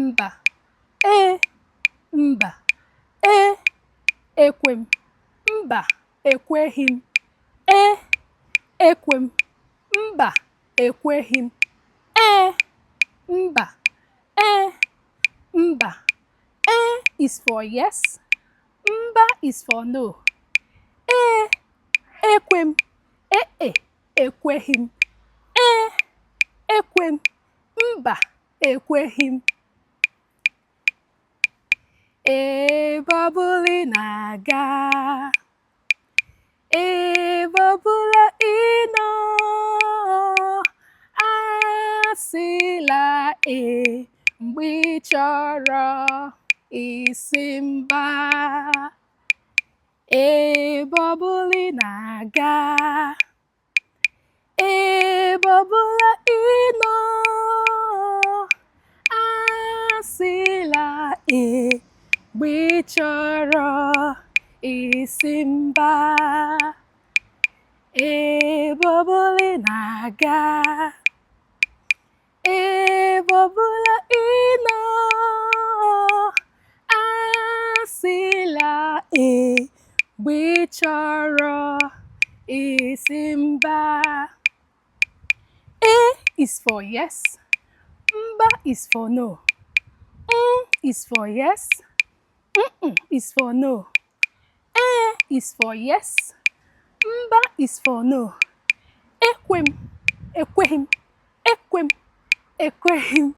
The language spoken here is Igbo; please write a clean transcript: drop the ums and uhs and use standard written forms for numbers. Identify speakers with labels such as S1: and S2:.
S1: Mba. Ee. Mba. Ee. Ekwe m. Mba. Ekweghị m. Ee. Ekwe m. Mba. Ekweghị m. Ee. Mba. Ee. Mba. Ee is for yes. Mba is for no. Ee. Ekwe m. Ee. Ekweghị m. Ee. Ekwe m. Mba. Ekweghị m. Ebe ọbụla ị na-aga, ebe ọbụla ị nọ, asịla ee mgbe ị chọrọ isi mba. Ebe ọbụla ị na-aga, ebe ọbụla ị nọ, asịla ee mgbe ị chọrọ isi mba. Ebe ọbụla ị na-aga, ebe ọbụla ị nọ, asịla ee mgbe ị chọrọ isi mba. Ee is for yes. Mba is for no. Mm is for yes. Mm is for no. Ee is for yes. Mba is for no. Ekwe m. Ekweghị m. Ekwe m. Ekweghị m.